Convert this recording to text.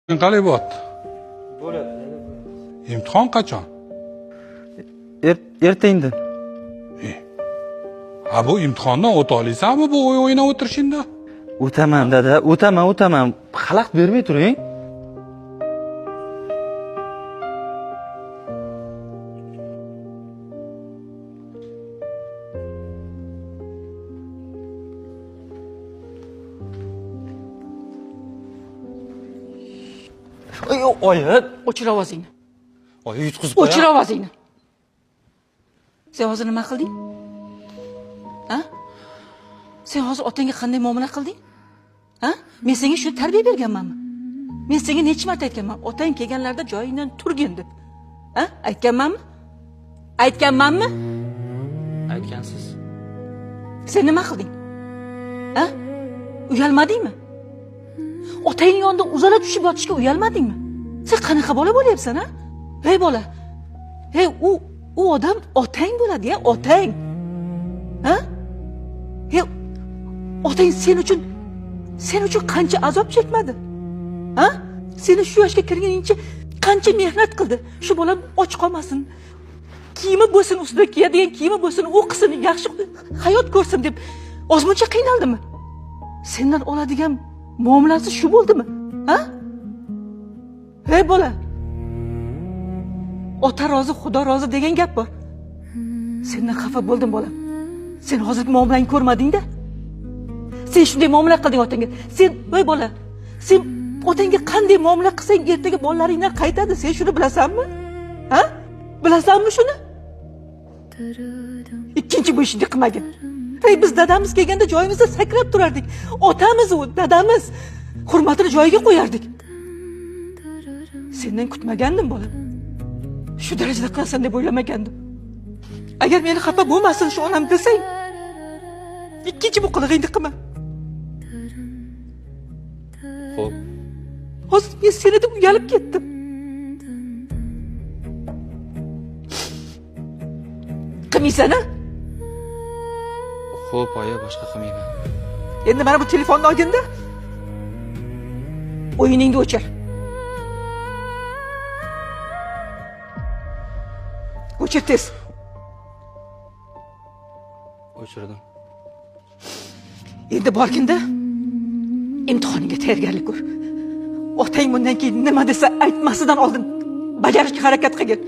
Qalay bo'lyapti? Bo'ladi. Imtihon qachon? Erta indin. Ha, bu imtihondan o'ta olasanmi bu o'yin o'ynab o'tirishingda? O'taman dada, o'taman, o'taman. Xalaqit bermay turing. Oy, oyi, O'chir ovozingni. Oyi yutqizib O'chir ovozingni. Sen hozir nima qilding? Ha? Sen hozir otangga qanday muomala qilding? Ha? Men senga shu tarbiya berganmanmi? Men senga necha marta aytganman, otang kelganlarida joyingdan turgin deb. Ha? Aytganmanmi? Aytganmanmi? Aytgansiz. Sen nima qilding? Ha? Uyalmadingmi? Otangning yonida uzala tushib yotishga uyalmadingmi? Sen qanaqa bola bo'lyapsan, ha? Ey bola. Ey u odam otang bo'ladi, ya, otang. Ha? Ey otang sen uchun qancha azob chekmadi? Ha? Seni shu yoshga kirguningcha qancha mehnat qildi? Shu bolam och qolmasin. Kiyimi bo'lsin, ustida kiyadigan kiyimi bo'lsin, o'qisin, yaxshi hayot ko'rsin deb ozmuncha qiynaldimi? Sendan oladigan muomalasi shu bo'ldimi? Ha? Ey bola. Ota rozi, Xudo rozi degan gap bor. Sendan xafa bo'ldim bolam. Sen hozirgi muomalangni ko'rmading-da. Sen shunday muomala qilding otangga. Sen, ey bola, sen otangga qanday muomala qilsang ertaga bolalaringdan qaytadi. Sen shuni bilasanmi? Ha? Bilasanmi shuni? Ikkinchi bu ishni qilmagin. Ey biz dadamiz kelganda joyimizda sakrab turardik. Otamiz u, dadamiz. Hurmatini joyiga qo'yardik. Sendan kutmagandim bolam. Shu darajada qilasan deb o'ylamagandim. Agar meni xafa bo'lmasin shu onam desang, ikkinchi bu qilig'ingni qilma. Xo'p. Hozir men seni deb uyalib ketdim. Qilmaysan, a? Xo'p, oyi, boshqa qilmayman. Endi mana bu telefonni olginda o'yiningni o'chir. O'chir tez. O'chirdim. Endi borginda imtihoningga tayyorgarlik ko'r. Otang bundan keyin nima desa aytmasidan oldin bajarishga harakat qilgin.